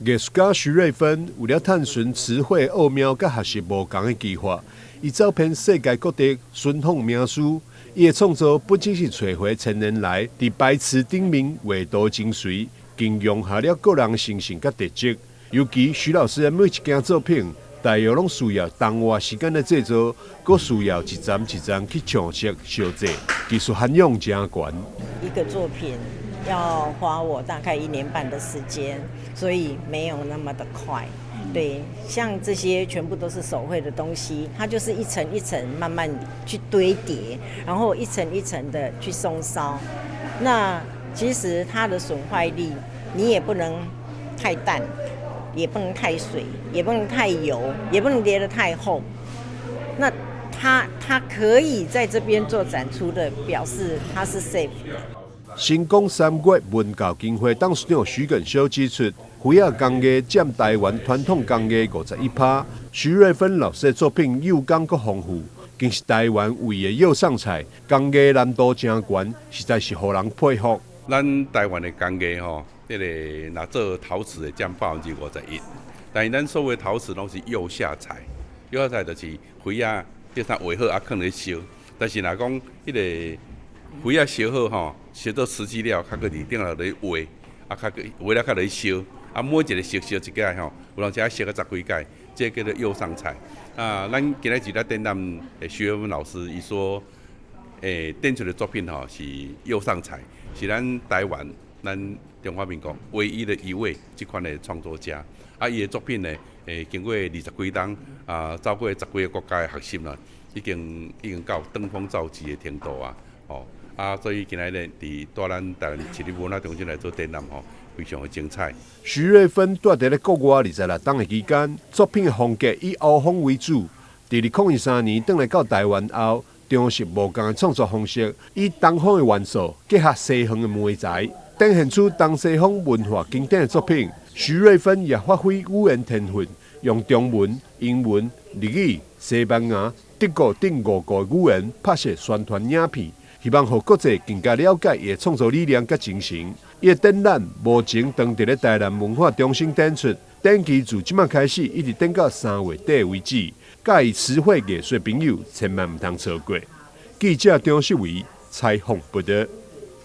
藝術家徐瑞芬為了探尋瓷繪奧妙，佮學習無仝的技法，伊走遍世界各地尋訪名師。伊的創作不僅是揣回千年來佇白瓷頂面畫圖精髓，更融合了個人心性佮特質。尤其徐老師的每一件作品，大約攏需要當月時間來製作，閣需要一層一層去上色燒製，技術涵養誠懸。一個作品要花我大概一年半的時間，所以沒有那麼的快。對，像這些全部都是手繪的東西，它就是一層一層慢慢去堆疊，然後一層一層的去鬆燒。那其實它的損壞力，你也不能太淡，也不能太水，也不能太油，也不能疊得太厚。那它可以在這邊做展出的，表示它是 safe 的。成功三月文教基金會董事長徐耿修指出，瓷仔工藝佔台灣傳統工藝51%。徐瑞芬老師的作品釉工閣豐富，更是台灣唯一的釉上彩，工藝難度誠懸，實在是予人佩服。咱台灣的工藝吼，這个若做陶瓷的佔51%，但是咱所謂陶瓷攏是釉下彩，釉下彩就是瓷仔叫啥畫好啊，囥咧燒。但是若講彼个瓷仔燒好吼，燒做瓷器了，較閣佇頂頭咧畫，啊，較閣畫了較咧燒，啊，每一个色燒一屆吼，有當時愛燒個十幾擺，這個叫做釉上彩。啊，咱今仔日咧展覽，徐瑞芬老師伊所展出的作品吼是釉上彩，是咱台灣咱中華民國唯一的一位這款的創作家。啊，伊的作品呢，經過20幾冬啊，走過十幾个國家的學習啦，已經到登峰造極的程度啊，哦，啊，所以今仔日佇蹛咱台南市立文化中心來做展覽吼，非常的精彩。徐瑞芬蹛佇咧國外26冬的期間，作品的風格以歐風為主。佇2013年轉來到台灣後，嘗試無仝的創作方式，以東方的元素結合西方的媒材，展現出東西方文化經典的作品。徐瑞芬也發揮語言天分，用中文、英文、日語、西班牙、德國等五國語言拍攝宣傳影片，希望予國際更加了解伊的創作理念佮精神。伊的展覽目前當佇咧台南文化中心展出，展期自這馬開始，一直展到3月底為止。佮意瓷繪藝術朋友千萬毋通錯過。記者張世維採訪報導。